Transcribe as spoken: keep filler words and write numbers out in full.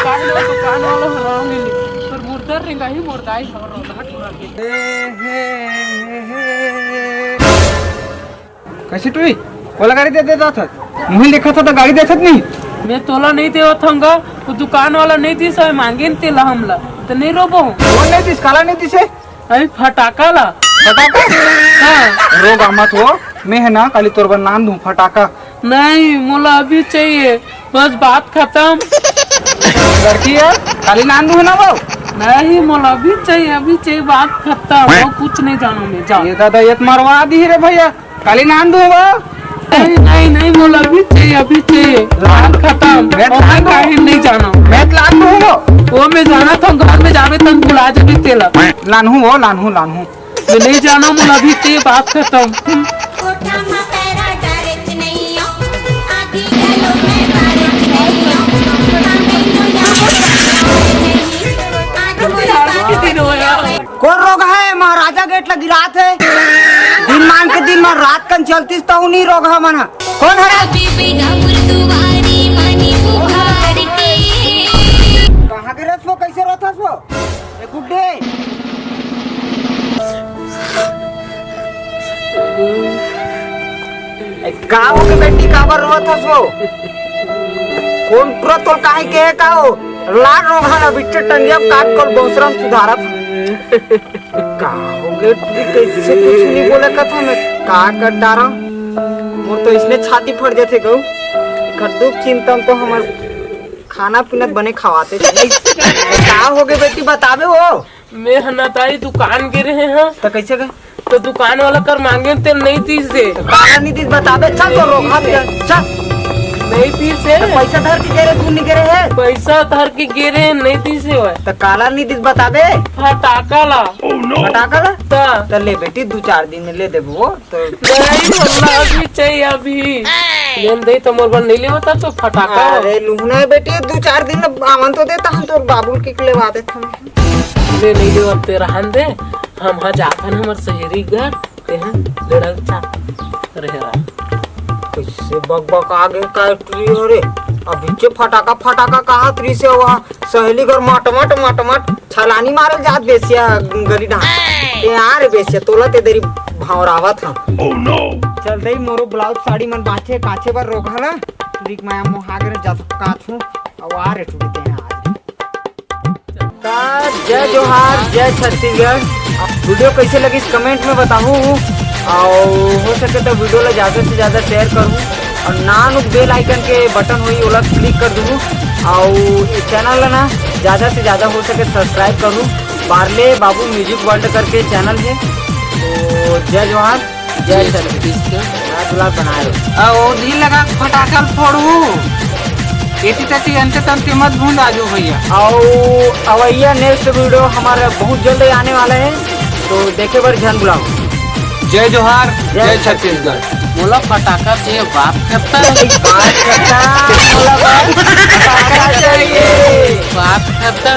काहे ना दुकान वाला हराम ले ली, पर मुर्दा रेंगाही मुर्दाई हराम ना टुरा के। कैसे टुरी? ओला गाड़ी दे देता था। मुही लिखा था तो गाड़ी देथत नहीं। मैं तोला नहीं देवत हूँगा, वो दुकान वाला नहीं दिस है, मांगे न तेला हमला, तो नहीं रोबो। कौन नहीं दिस? काला नहीं दिसे? अरे फटाका ला। फटाका? हाँ। रोग आमत हो, मैं है ना, काली तोर बर लान दूँ फटाका। नहीं, मोला अभी चाहिए, बस बात खत्म। लड़की है, काली लान दूँ है ना वो। नहीं, मोला अभी चाहिए, अभी चाहिए, बात खत्म। वो कुछ नहीं जाना मैं, जा। ये दादा, ये तो मरवा दी रे भैया, काली लान दूँ वो। नहीं, नहीं, नहीं, मोला अभी चाहिए, अभी चाहिए, बात खत्म। मैं वो लान दूँ। कहीं नहीं जाना। मैं लान दूँ वो। वो मैं जाना था, घर में जावे तन बुला जबी तेला। लानहूँ वो, लानहूँ, लानहूँ। मैं नहीं जाना, मोला अभी चाहिए, बात खत्म। कोठा म पैरा डारे च नइयो, आगी घलो मैं बारे च नइयो, थोड़ा नइयो यहाँ पर नहीं, आज मोरे बारे च नइयो। कौन रोग है? महाराजा गेट लगी रात है। दिन मान के दिन में रात कन चलतीस तो नहीं रोग है मन। कौन है? बीबी डाउर दुआरी मानी पुकार के। कहाँ के रस वो? कैसे रोथस वो? ए गुड्डे। ए, का हो के बेटी, काबर रोवत हस वो? कौन टुरा तोर काहे के हे का हो? लार रोगहा ला बिच्चे टंगिया काट कर बौसरम सुधारत। का हो गे टुरी, कैसे कुछ नहीं बोले कथा में का कर डारा? मोर तो इसने छाती फट जाथे गऊ। एकर दुख चिंता तो हमर खाना पीना बने खवाते। का हो गे बेटी, बताबे वो? मैं ह ना दाई दुकान गे रहे हंव। त कैसे गए? तो दुकान वाला कर मांगे तेल नहीं तीस दे। काला नहीं तीस बताबे, चल तो रोक हाथ ले, चल। नहीं तीस है। तो पैसा धर के गे रहे, तू नहीं गे रहे है? पैसा धर के गे रहे, नहीं तीस है भाई। तो काला नहीं तीस बताबे? फटाका ला। फटाका ला? ता। तो ले बेटी, दो चार दिन में ले देबो वो। तो नहीं, मोला अभी चाहिए, अभी। लेन दे तो मोर बर नहीं लेवत तो फटाका। अरे लुहना बेटी, दो चार दिन में आवन तो दे, तहन तोर बाबुल के लेवा देत हम। ले नहीं दे, अब ते रहन दे, हम हा जाथन हमर सहेली घर, ते हैं लड़ल चा रहे रहा। कैसे बक बक आगे का ट्री हो रे? अभी जे फटाका फटाका कहा ट्री से हुआ, सहेली घर मट मट मट मट छलानी मारल जात बेसिया गली डहा। ते आ रे बेसिया, तोला ते देरी भावरावत हा। चल दे, मोरो ब्लाउज साड़ी मन बाचे, काचे बर रोकहा ना। ट्री के माया मोहागे रे जत काछू, अब आ रे टूरी ते आज। नमस्कार, जय जोहार, जय छत्तीसगढ़। वीडियो कैसे लगिस कमेंट में बताहू, और हो सके तो वीडियो ला ज्यादा से ज्यादा शेयर करू, और नान बेल आइकन के बटन होई ओला क्लिक कर दू, और चैनल ला ना ज्यादा से ज्यादा हो सके सब्सक्राइब करू। बारले बाबू म्यूजिक वर्ल्ड करके चैनल है। तो जय जोहार। जय छत्तीसगढ़। नया ब्लॉग बनाए। आ, ओ ढील लगा के फटाका फोड़ू। एती तती अंते तंते मत भूंद आजू भैया। आओ, अवैया नेक्स्ट वीडियो हमारा बहुत जल्द आने वाला है, तो देखे बर झन भुलाओ। जय जोहार, जय जय छत्तीसगढ़। मोला फटाका चाहिए, बात करता। बात करता, मोला बात, फटाका चाहिए। बात करता।